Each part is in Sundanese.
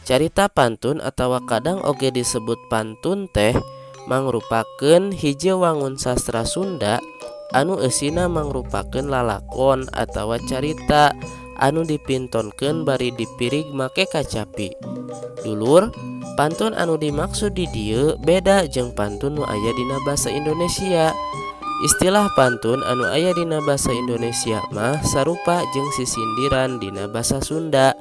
Carita pantun atawa kadang oge disebut pantun teh mangrupakeun hiji wangun sastra Sunda anu eusina mangrupakeun lalakon atawa carita anu dipintonkeun bari dipirig make kacapi. Dulur, pantun anu dimaksud di dieu beda jeung pantun nu aya dina basa Indonesia. Istilah pantun anu aya dina basa Indonesia mah sarupa jeung sisindiran dina basa Sunda.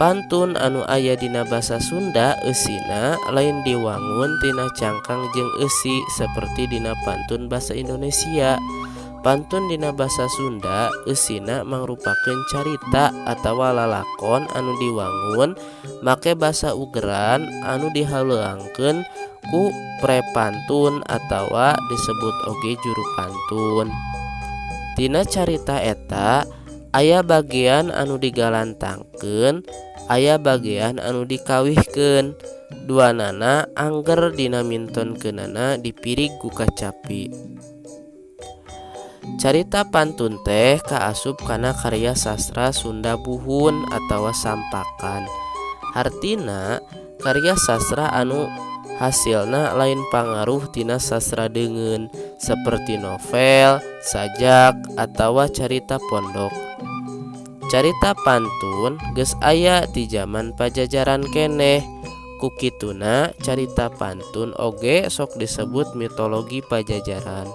Pantun anu aya dina basa Sunda eusina lain diwangun tina cangkang jeung eusi saperti dina pantun basa Indonesia. Pantun dina basa Sunda eusina mangrupakeun carita atawa lalakon anu diwangun make basa ugeran anu dihaleuangkeun ku prepantun atawa disebut oge juru pantun. Tina carita eta aya bagean anu digalantangkeun, aya bagean anu dikawihkeun. Duanana angger dina mintonkeunana dipirig ku kacapi. Carita pantun teh kaasup kana karya sastra Sunda buhun atawa sampakan. Hartina karya sastra anu hasilna lain pangaruh tina sastra deungeun seperti novel, sajak, atawa carita pondok. Carita pantun geus aya ti jaman Pajajaran keneh. Ku kituna carita pantun oge sok disebut mitologi Pajajaran.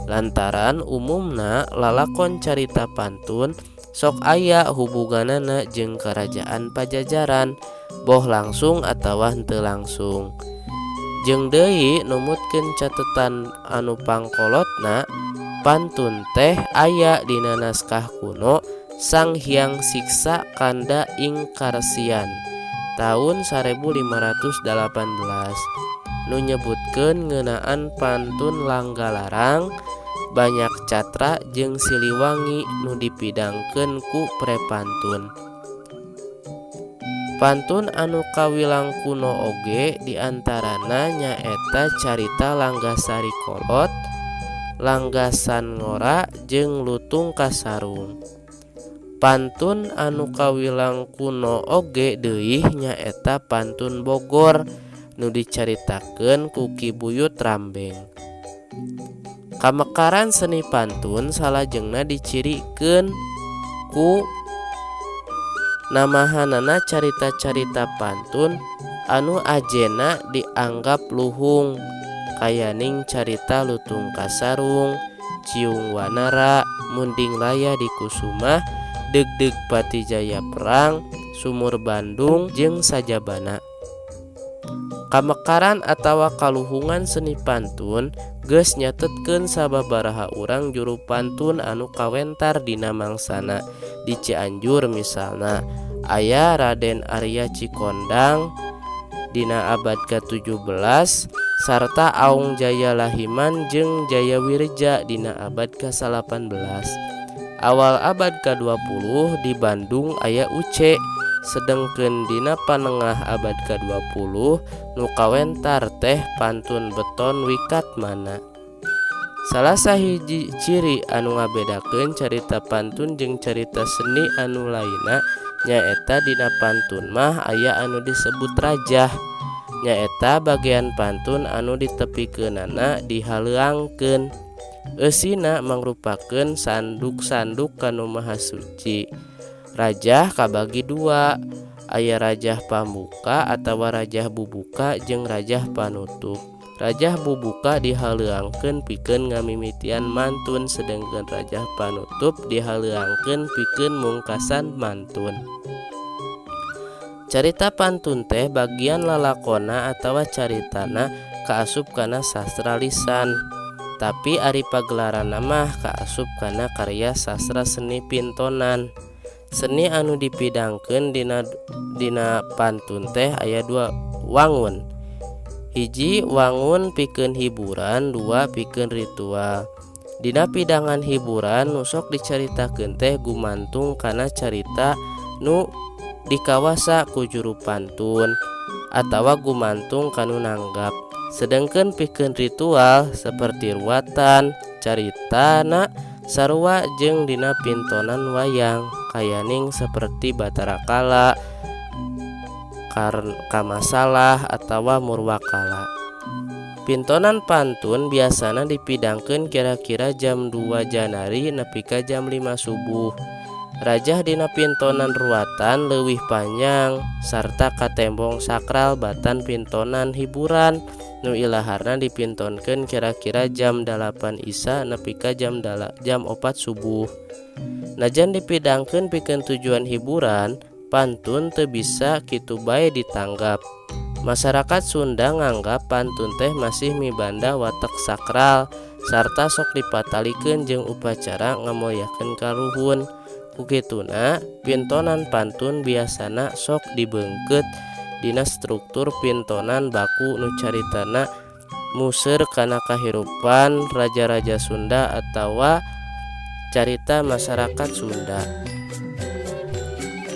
Lantaran umumna lalakon carita pantun sok aya hubunganana jeung Karajaan Pajajaran, boh langsung atawa henteu langsung. Jeung deui numutkeun catetan anu pangkolotna, pantun teh aya dina naskah kuno Sang Hyang Siksa Kanda ing Karsian taun 1518 nu nyebutkeun ngeunaan pantun Langgalarang, Banyak Catra jeung Siliwangi nu dipidangkeun ku prepantun. Pantun anu kawilang kuno oge diantarana nyaeta carita Langgasari Kolot, Langgasan Ngora jeung Lutung Kasarung. Pantun anu kawilang kuno oge deui nyaeta Pantun Bogor nu dicaritakeun ku Ki Buyut Rambeng. Kamekaran seni pantun salajengna dicirikeun ku namahanana carita-carita pantun anu ajena dianggap luhung kayaning carita Lutung Kasarung, Ciung Wanara, Munding Laya Dikusumah, Deugdeug Patijaya Perang, Sumur Bandung jeung sajabana. Kamekaran atawa kaluhungan seni pantun geus nyatetkeun sababaraha urang juru pantun anu kawentar dina mangsana. Di Cianjur misalna aya Raden Arya Cikondang dina abad ka-17 sarta Aung Jaya Lahiman jeung Jaya Wirja dina abad ka-18. Awal abad ka-20 di Bandung aya Uce, sedengkeun dina panengah abad ka-20 nu kawentar teh pantun beton Wikatmana. Salah sahiji ciri anu ngabedakeun carita pantun jeung carita seni anu lainna nyaeta dina pantun mah aya anu disebut rajah, nyaeta bagean pantun anu ditepikeunana dihaleuangkeun. Eusina mangrupakeun sanduk-sanduk kanu maha suci. Rajah kabagi dua, aya rajah pambuka atawa rajah bubuka jeung rajah panutup. Rajah bubuka dihaleuangkeun pikeun ngamimitian mantun, sedengkeun rajah panutup dihaleuangkeun pikeun mungkasan mantun. Carita pantun teh bagian lalakonna atawa caritana kaasup kana sastra lisan. Tapi ari pagelaranna mah kaasup kana karya sastra seni pintonan. Seni anu dipidangkeun dina pantun teh aya dua wangun. Hiji wangun pikeun hiburan, dua pikeun ritual. Dina pidangan hiburan nu sok dicaritakeun teh gumantung kana carita nu dikawasa ku juru pantun atawa gumantung kanu nanggap. Sedengkeun pikeun ritual seperti ruatan, caritana sarua jeung dina pintonan wayang kayaning seperti Batara Kala, ka masalah atawa murwakala. Pintonan pantun biasana dipidangkeun kira-kira jam 2 janari nepi ka jam 5 subuh. Rajah dina pintonan ruwatan leuwih panjang sarta katembong sakral batan pintonan hiburan nu ilaharna dipintonkeun kira-kira jam 8 Isa nepi ka jam 4 subuh. Najan dipidangkeun pikeun tujuan hiburan, pantun teu bisa kitu bae ditanggap. Masyarakat Sunda nganggap pantun teh masih mibanda watek sakral sarta sok dipatalikeun jeung upacara ngamulyakeun karuhun. Ku kituna, pintonan pantun biasana sok dibeungkeut dina struktur pintonan baku nu caritana museur kana kahirupan raja-raja Sunda atawa carita masarakat Sunda.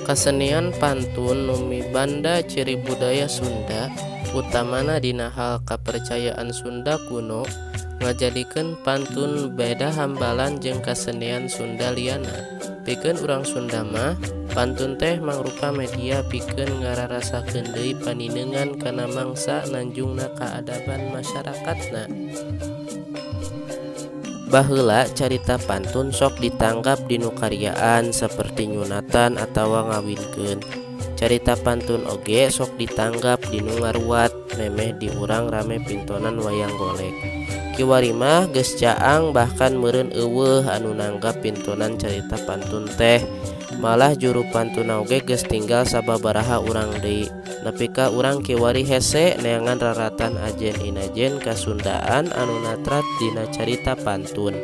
Kasenian pantun nu mibanda ciri budaya Sunda, utamana dina hal kapercayaan Sunda kuno, ngajadikeun pantun beda hambalan jeung kasenian Sunda lianna. Pikeun urang Sunda mah, pantun teh mangrupa media pikeun ngararasakeun deui paninengan kana mangsa nanjungna kaadaban masyarakatna. Baheula carita pantun sok ditanggap di nu karyaan saperti nyunatan atawa ngawinkeun. Carita pantun oge sok ditanggap di nu ngaruat memeh di urang rame pintonan wayang golek. Kiwari mah geus caang bahkan meureun euweuh anu nanggap pintonan carita pantun teh. Malah juru pantunna oge geus tinggal sababaraha urang deui. Nepi ka urang kiwari hese neangan raratan ajen inajen kasundaan anu natrat dina carita pantun.